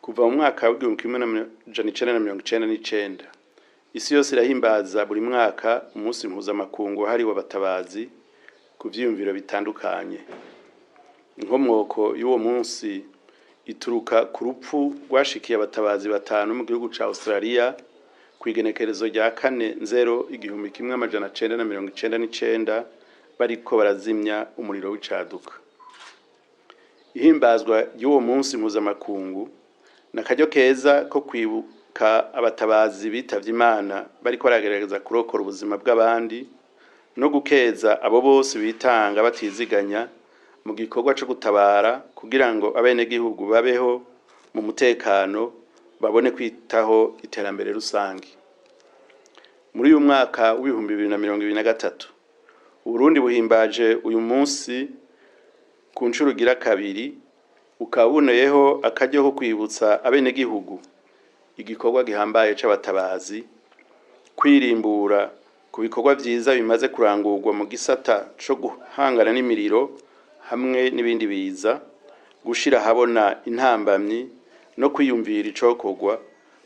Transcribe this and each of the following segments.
Kuva mu mwaka w'1999, isi yose irahimbaza buri mwaka umunsi mpuzamakungu wahariwe abatabazi ku vyiyumviro bitandukanye. Inkomoko y'uwo munsi ituruka ku rupfu rwashikiye abatabazi batanu mu gihugu ca Australia kw'igenekerezo rya 4 nzero 1999, bariko barazimya umuriro w'icaduka. Ihimbazwa ry'uwo munsi mpuzamakungu ni akaryo keza ko kwibuka abatabazi bitavye Imana bariko baragerageza kurokora ubuzima bw'abandi, no gukeza abo bose bitanga batiziganya mu gikorwa co gutabara kugira ngo abenegihugu babeho mu mutekano, babone kwitaho iterambere rusangi. Muri uyu mwaka w'2023, Uburundi buhimbaje uyu munsi ku nshuro igira kabiri, ukaba buboneyeho akaryo ko kwibutsa abenegihugu igikorwa gihambaye c'abatabazi, kwirimbura ku bikorwa vyiza bimaze kurangurwa mu gisata co guhangana n'imiriro hamwe n'ibindi biza, gushira ahabona intambamyi no kwiyumvira icokorwa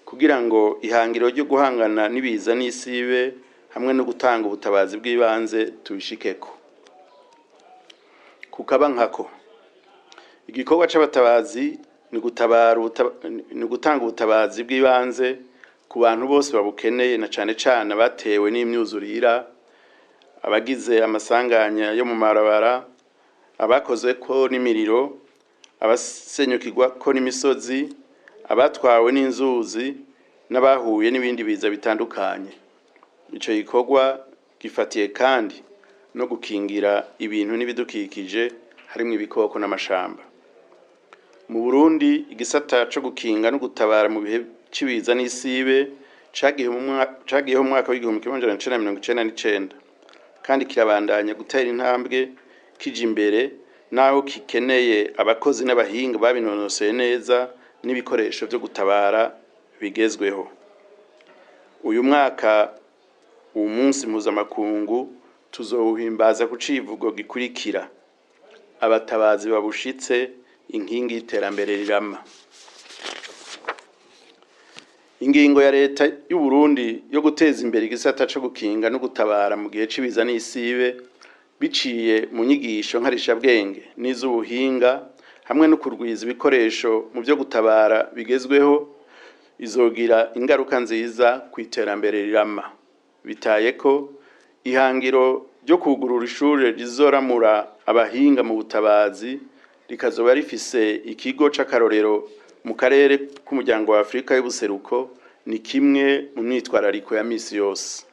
kugira ngo ihangiro ryo guhangana n'ibiza n'isibe hamwe no gutanga ubutabazi bw'ibanze tubishikeko. Kukaba nkako, igikorwa c'abatabazi ni gutanga ubutabazi bw'ibanze ku bantu bose babukeneye, na cane cane abatewe n'imyuzurira, abagize amasanganya yo mu mabarabara, abakozweko n'imiriro, abasenyukirwako n'imisozi, abatwawe n'inzuzi n'abahuye n'ibindi biza bitandukanye. Ico gikorwa gifatiye kandi no gukingira ibintu n'ibidukikije, harimwo ibikoko n'amashamba. Mu Burundi, igisata co gukinga no gutabara mu bihe c'ibiza n'isibe cagiyeho mu mwaka w'1999, kandi kirabandanya gutera intambwe kija imbere, naho kikeneye abakozi n'abahinga babinonosoye neza n'ibikoresho vyo gutabara bigezweho. Uyu mwaka uwu munsi mpuzamakungu tuzowuhimbaza ku civugo gikurikira: "Abatabazi babushitse, inkingi y'iterambere rirama." Ingingo ya leta y'u Burundi yo guteza imbere igisata co gukinga no gutabara mu gihe c'ibiza n'isibe biciye mu nyigisho nkarishabwenge n'iz'ubuhinga hamwe no kurwiza ibikoresho mu vyo gutabara bigezweho, izogira ingaruka nziza ku iterambere rirama. Bitaye ko ihangiro ryo kugurura ishure rizoramura abahinga mu butabazi, rikazoba rifise ikigo c'akarorero mu karere k'umuryango wa Afrika y'ubuseruko, ni kimwe mu myitwarariko ya misi yose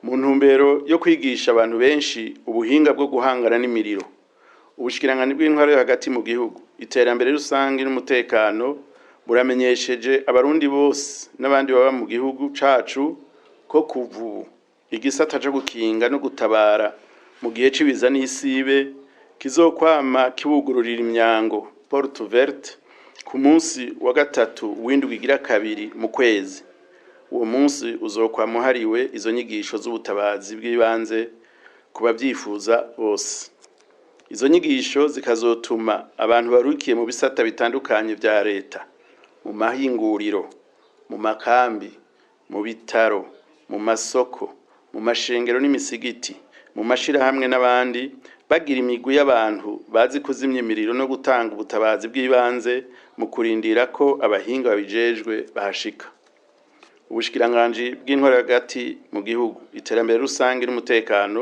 mu ntumbero yo kwigisha abantu benshi ubuhinga bwo guhangana n'imiriro. Ubushikiranganji bw'intwaro yo hagati mu gihugu, iterambere rusangi n'umutekano buramenyesheje abarundi bose n'abandi baba mu gihugu cacu ko kuva ubu igisata co gukinga no gutabara mu gihe c'ibiza n'isibe kizokwama kibugururira imyango, porte ouverte, ku munsi wa gatatu w'indwi igira kabiri mu kwezi. Uwo munsi uzokwama uhariwe izo nyigisho z'ubutabazi bw'ibanze ku bavyifuza bose. Izo nyigisho zikazotuma abantu barukiye mu bisata bitandukanye vya leta, mu mahinguriro, mu makambi, mu bitaro, mu masoko, mu mashengero n'imisigiti, mu mashirahamwe n'abandi, bagira imigwi y'abantu bazi kuzimya imiriro no gutanga ubutabazi bw'ibanze mu kurindira ko abahinga babijejwe bahashika. Ubushikiranganji bw'intwaro hagati mu gihugu, iterambere rusangi n'umutekano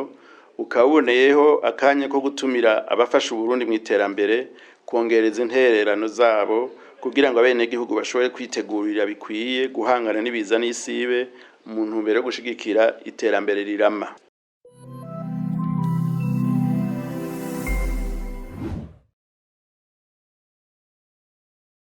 bukaba buboneyeho akanya ko gutumira abafasha Uburundi mu iterambere kongereza intererano zabo kugira ngo abenegihugu bashobore kwitegurira bikwiye guhangana n'ibiza n'isibe mu ntumbero yo gushigikira iterambere rirama.